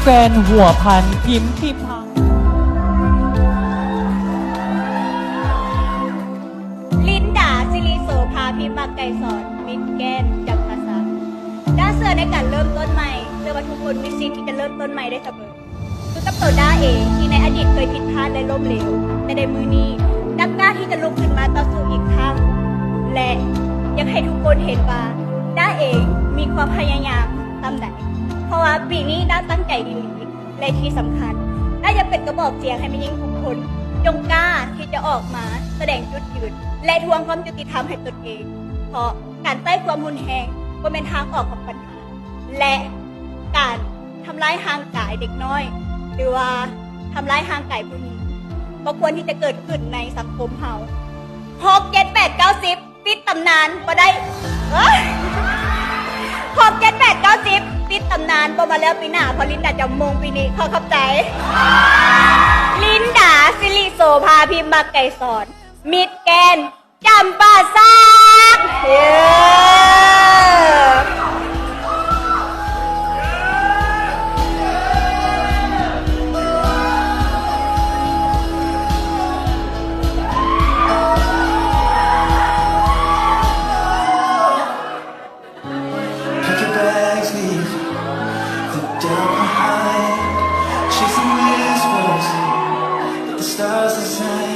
ແຟນຫົວພັນ ພິມພິພາ ລິນດາ ສິລິໂສພາ ພິມມະໄກສອນ ມິດແກຣນ ຈຳປາສັກ. ດ້າເຊື່ອໃນການເລີ່ມຕົ້ນໃໝ່, ເຊື່ອວ່າທຸກຄົນມີສິດທີ່ຈະເລີ່ມຕົ້ນໃໝ່ໄດ້ສະເໝີ. ຄືກັບໂຕດ້າເອງທີ່ໃນອະດີດເຄີຍຜິດພາດ ແລະ ລົ້ມເຫຼວ, ແຕ່ໃນມື້ນີ້ ນັບໜ້າທີ່ຈະລຸກຂຶ້ນມາຕໍ່ສູ້ອີກຄັ້ງ ແລະ ຢາກໃຫ້ທຸກຄົນເຫັນວ່າດ້າເອງມີຄວາມພະຍາຍາມສ່ຳໃດ, ເພາະວ່າປີນີ້ດ້າຕັ້ງໃຈອີ່ຫຼີ ແລະ ທີ່ສຳຄັນ ດ້າຢາກເປັນກະບອກສຽງໃຫ້ແມ່ຍິງທຸກຄົນ ຈົ່ງກ້າທີ່ຈະອອກມາສະແດງຈຸດຢືນ ແລະ ທວງຄວາມຍຸຕິທຳໃຫ້ຕົນເອງ, ເພາະການໃຊ້ຄວາມຮຸນແຮງບໍ່ແມ່ນທາງອອກຂອງບັນຫາ ແລະ ການທຳຮ້າຍຮ່າງກາຍເດັກນ້ອຍ ຫຼືວ່າທຳຮ້າຍຮ່າງກາຍຜູ້ຍິງ ບໍ່ຄວນທີ່ຈະເກີດຂຶ້ນໃນສັງຄົມເຮົາ. ຫົກ ເຈັດ ແປດ ເກົ້າ ສິບ ປິດຕຳນານບໍ່ໄດ້ ເອີຍ ຫົກ ເຈັດ ແປດ ເກົ້າ ສິບ ປິດຕຳນານບໍ່ມາແລ້ວປີໜ້າ ເພາະລິນດາຈຳມົງປີນີ້. ຂໍຂອບໃຈ. ລິນດາ ສິລິໂສພາ ພິມມະໄກສອນ ມິດແກຣນ ຈຳປາສັກ ເຢ້. Pack your bags, leave the doubt behind. Chasing whispers, but the stars design.